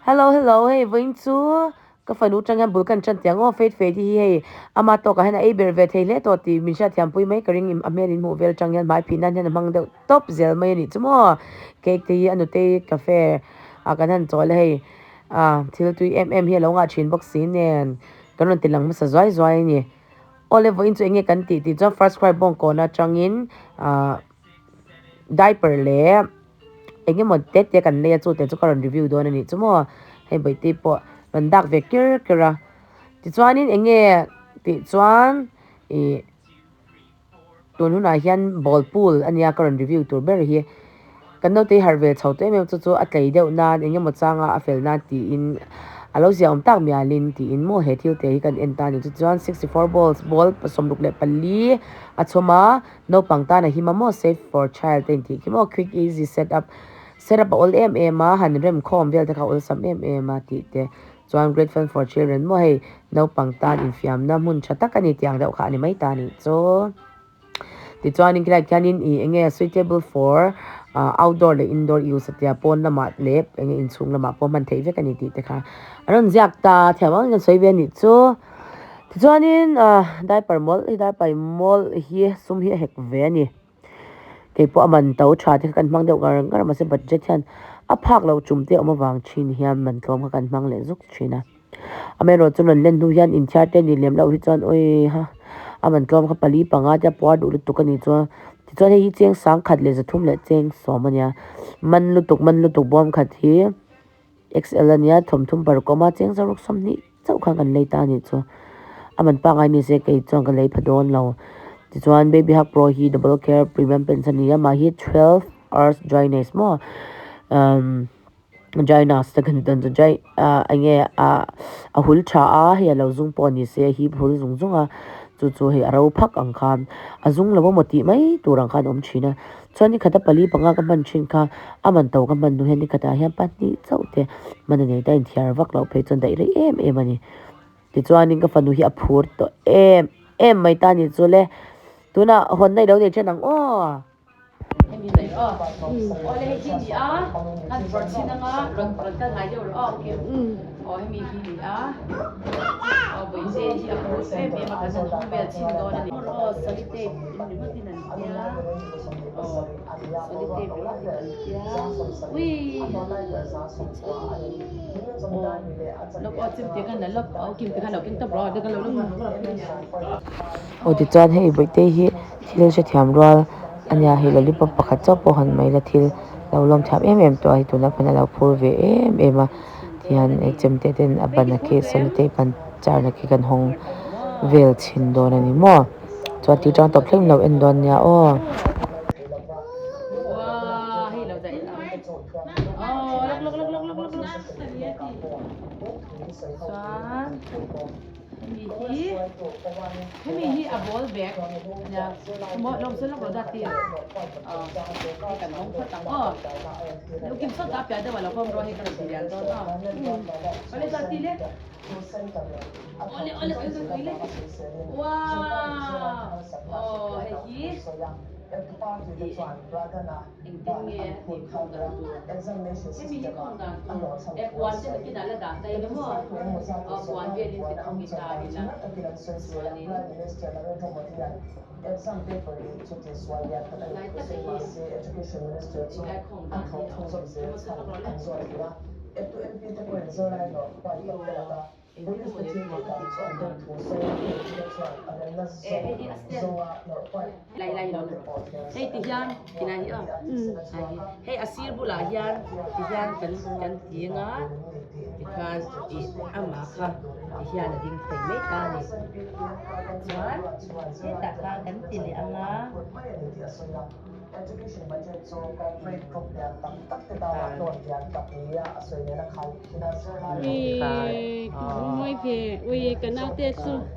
Hello hello hei vawiin chu ka fanu tang hian bul kan tan tiang aw Faith Faith hi hei ama tawkah hian a ei ber ve thei hle tawh tih min hriatthiam pui mai ka ring a hmel in hmuh vel tang hian hmai phih nan hian a hmang deuh tawp zel mai a nih chu maw cake te hi a nutei cafe ah kan han chawl a hei ah thil tui em em hi a lo ngah thin bawk si nen kan rawn ti lang hmasa zuai zuai a ni awle vawiin chu eng nge kan tih tih chuan first cry bawngkawn atangin ah diaper leh. Eng emaw te te kan lei a chu te chu ka rawn review dawn a nih chu maw hei bawihte pawh rawn dak ve ker ker a tichuanin eng nge tih chuan ih tun hunah hian ball pool a nia ka rawn review tur ber hi kan naute hi harh ve chho tawh em em chu chu a tlei deuh nan eng emaw changa a fel nan tiin a lo ziah awm tak mialin tiin maw he thil te hi kan en ta a ni chuan 64 balls ball 64 a chhawm a. Naupang tan a him a maw safe for child te intih khi maw quick easy set up set up a awl em em a han rem khawm vel te kha awlsam em em a tih te chuan great fun for children maw hei naupang tan infiamna hmun tha tak a ni tih ang deuh kha a ni mai ta a nih chu tichuanin khilaiah khianin ih eng nge suitable for ah outdoor leh indoor use a tia pawn lamah leh eng nge inchhung lamah pawh hman theih vek a ni tih te kha an rawn ziak ta thiam ang in kan sawi ve a nih chu. Tichuanin ah diaper mawlh hi diaper mawlh hi sum hi a hek ve a ni. Keipawh a man to tha te kha kan hmang deuh ngar ngar a mahse budget hian a phak loh tum te a awm avang thin hian man tlawm kha kan hmang leh zuk thin a. Amaherawh chu rawn len hnu hian inthiar te ni lem loh hi chuan awi ha a man tlawm kha pali panga te a puar duh lutuk a nih chuan tichuan hei hi cheng sangkhat leh zathum leh cheng sawm a nia man lutuk man lutuk bawm khat hi. XL a nia thawmthum paruk awm a cheng zaruk 20 chauh khan kan lei ta a nih chu a man pangngai ni se kei chuan ka lei pha dawn lo tichuan baby hug pro hi double care premium pants a ni a mah hi 12 hours dryness maw umm dryness te kan tawn chu dry ah eng nge ah a hul tha a hei a lo zum pawh ni se a hip hul zung zung a chu chu hei a ro phak ang khan a zum lo emaw tih mai tur ang khan a awm thin a. Chuan ni khata pali panga ka hman thin kha a man to ka hman hnu hian ni khatah hian pahnih chauh te hman a nei ta a inthiar vak loh phei chuan daih rei em em a ni. Tichuanin ka fanu hi a phur tawh em em mai ta a nih chu le. Tunah hawnna i lo nei then ang aw. Hemi daih aw. Awle hei hi ni a, kan vawrh chhin anga rawn rawn kal ngai deuh rawh aw okay. Aw hemi hi ni a, aw bawihte hi a phur em em a kan han hawng vel chhin dawn a ni. Aw solitape in ringawt in an tia aw solitape ringawt in an tia uii aw lawk aw chimte khan la lawk aw kimte khan lo keng tawp rawh aw ka lo Aw tichuan hei bawihte hi thil hrethiam rual a nia hei lollipop pakhat chauh pawh han mai la thil lo lawm thiam em em tawh a hei tunah khan a lo phur ve em em a tihian hei chemte ten a ban a khi solitape an charna khi kan hawng vel chhin dawn a ni maw. Chuan tih tang tawp thleng lo en dawn nia aw. Hei ti hian tilai hi aw hei a sir bulah hian ti hian kan kan ti anga tikhan ih amah kha ti hian a ding thei mai ta a ni chuan hetah khan kan ti leh anga.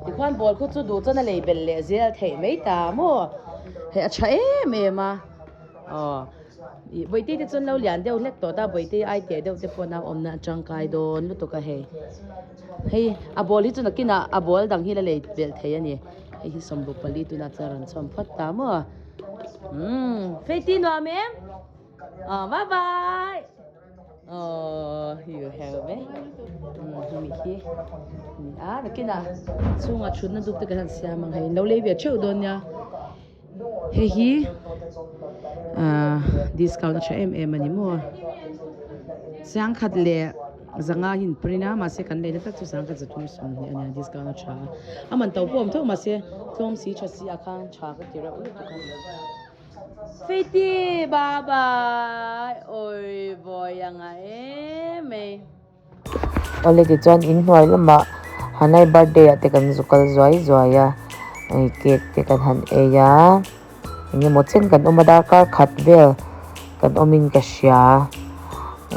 Tikhuan ball khu chu duh chuan a lei belh leh zel theih mai ta maw hei a tha em em a aw ih bawihte te chuan lo lian deuh hlek tawh ta bawihte ai teh deuh te pawh nau awmna a tangkai dawn lutuk a hei hei a ball hi chu nakinah a ball dang hi la lei belh thei a ni hei hi 64 tunah chuan a rawn chhawm phawt ta maw. Umm Faith-i nuam em? Aw bye bye. Aww hiu heu mai hemi hi ni a nakinah chhungah thutna dup te kan han siam ang hei in lo lei ve theuh dawn nia hei hi ahh discount a tha em em a ni maw sangkhat leh zanga hi an print a mahse kan leina tak chu sangkhat zathum sawmhnih a nia discount a tha a a man to pawh a awm tho mahse tlawm si tha si ah khan tha ka ti reuh lutuk a. Fiti bye bye awi vawi a nga em mai. Awle tichuan in hnuai lamah Hanai birthday ah te kan zu kal zuai zuai a hei cake te kan han ei a eng emaw chen kan awm a darkar khat vel kan awm in ka hria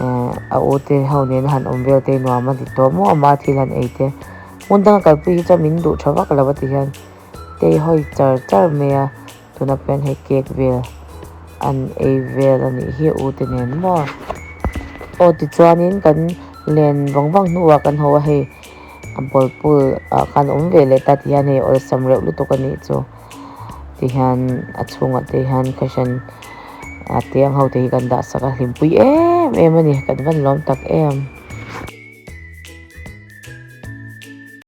eh a u te ho nena han awm vel te hi nuam a ti tawh maw ama thil han ei te hmun danga kalpui hi chuan min duh tha vak lo a ti hian tei hawi char char mai a. Tunah pawh hian hei cake vel an ei vel a nih hi u te nen maw aw tichuanin kan len vang vang hnuah kan haw a hei a ball pool ah khan a awm ve leh ta ti hian hei awlsam reuh lutuk a nih chu ti hian a chhungah te hian fashion a te ang ho te hi kan dah sak a hlimpui em em a ni kan van lawm tak em.